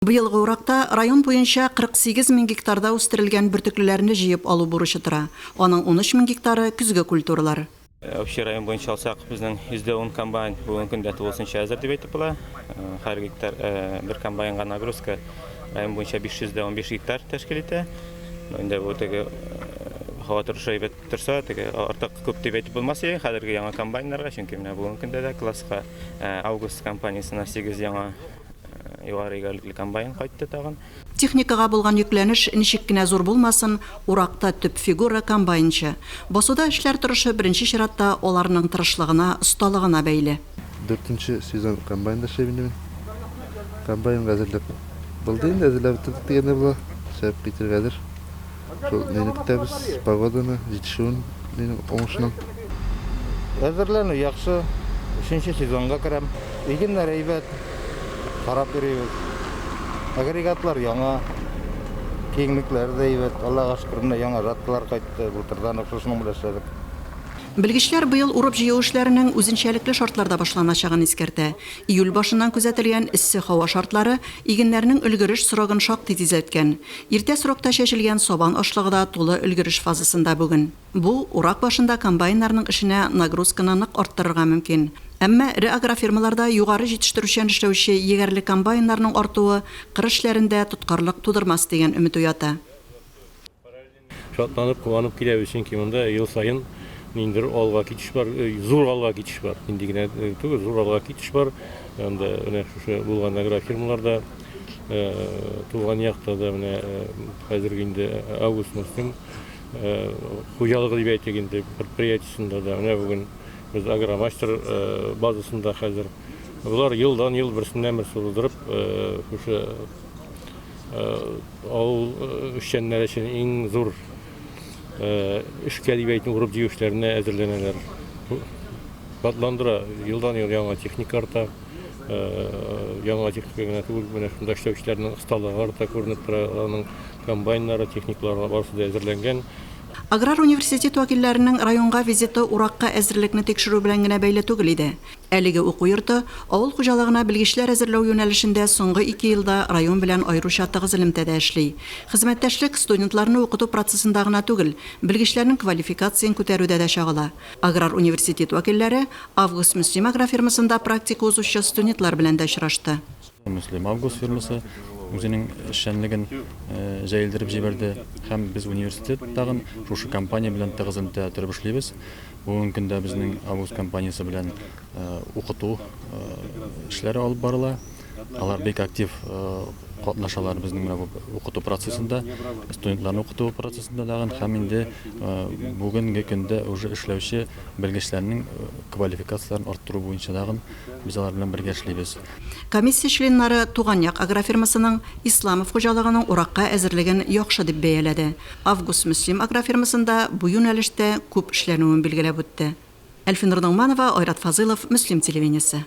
Быелгы уракта район буенча 48 мең гектарда үстерелгән бөртеклеләрне җыеп алу бурычы тора. Аның 13 мең гектары, көзге культуралар. Общий район буенча алсак, безнең 110 комбайн бүгенге көндә тулысынча әзер дип әйтеп була. Һәр гектар бер комбайнга нагрузка район буенча 515 гектар тәшкил итә. Инде бу теге һава торышы әйбәт торса, теге артык күп дип әйтеп булмас иде хәзерге яңа комбайннарга, чөнки менә бүгенге көндә дә класска Август компаниясенә 8 яңа Югары егәрлекле комбайн кайтты тагын. Техникага булган йөкләнеш ничек кенә зур булмасын, уракта төп фигура, комбайнчы. Басуда эшләр торышы беренче чиратта аларның тырышлыгына, осталыгына бәйле. Дүртенче сезон комбайнда эшләйм инде мин. Комбайнга әзерләп булды инде, әзерләп бетердек дигәндәй була. Чыгып китергә әзер. Шул нәне көтәбез, погоданы, җитешүен, нинең уңышның. Әзерләнү яхшы, өченче сезонга керәм. Игеннәр әйбәт, карап йөрибез. Агрегатлар яңа, киңлекләре дә әйбәт. Аллага шөкер, менә яңа жаткалар кайтты, былтырдан ук шушының белән эшләдек. Белгечләр быел урып-җыю эшләренең үзенчәлекле шартларда башланачагын искәртә. Июль башыннан күзәтелгән эссе һава шартлары игеннәрнең өлгереш срогын шактый тизләткән. Иртә срокта чәчелгән сабан ашлыгы да тулы өлгереш фазасында бүген. Бу, урак башында комбайннарның эшенә нагрузканы нык арттырырга мөмкин. Әмма эре агрофирмаларда югары җитештерүчән эшләүче егәрле комбайннарның артуы кыр эшләрендә тоткарлык тудырмас дигән өмет уята. Шатланып, куанып киләбез, чөнки монда ел саен ниндидер алга китеш бар, зур алга китеш бар. Нинди генә түгел, зур алга китеш бар. Анда менә шушы булган агрофирмаларда, туган якта да менә хәзерге инде Август Мөслим хуҗалыгы дип әйтик инде, предприятиесендә дә менә бүген без агромастер базасында хәзер. Болар елдан-ел берсеннән-берсе уздырып, шушы Авыл эшчәннәре өчен иң зур эшкә дип әйтим, урып-җыю эшләренә әзерләнәләр. Шатландыра, елдан-ел яңа техника арта. Яңа техника генә түгел, менә шунда эшләүчеләрнең осталыгы арта, күренеп тора. Аларның комбайннары, техникалары барысы да әзерләнгән. Аграр университет вәкилләренең районга визиты уракка әзерлекне тикшерү белән генә бәйле түгел иде. Әлеге уку йорты авыл хуҗалыгына белгечләр әзерләү юнәлешендә соңгы ике елда район белән аеруча тыгыз элемтәдә эшли. Хезмәттәшлек студентларны укыту процессында гына түгел, белгечләрнең квалификацияен күтәрүдә дә чагыла. Аграр университет вәкилләре Август-Мөслим агрофирмасында практика узучы студентлар белән дә очрашты. Мөслим-Август фирмасы үзенең эшчәнлеген җәелдереп җибәрде һәм без университет тагын шушы компания белән тыгыз элемтәдә торып эшлибез. Бүгенге көндә безнең Август компаниясе белән укыту эшләре алып барыла. Алар бик актив катнашалар безнең менә бу укыту процессында, студентларны укыту процессында тагын һәм инде бүгенге көндә уже эшләүче белгечләрнең квалификацияләрен арттыру буенча тагын без алар белән бергә эшлибез. Комиссия членнары Туган як агрофирмасының Исламов хуҗалыгының уракка әзерлеген яхшы дип бәяләде. Август-Мөслим агрофирмасында бу юнәлештә күп эшләнүен билгеләп үтте. Әлфинур Ногманова, Айрат Фазылов, Мөслим телевидениесе.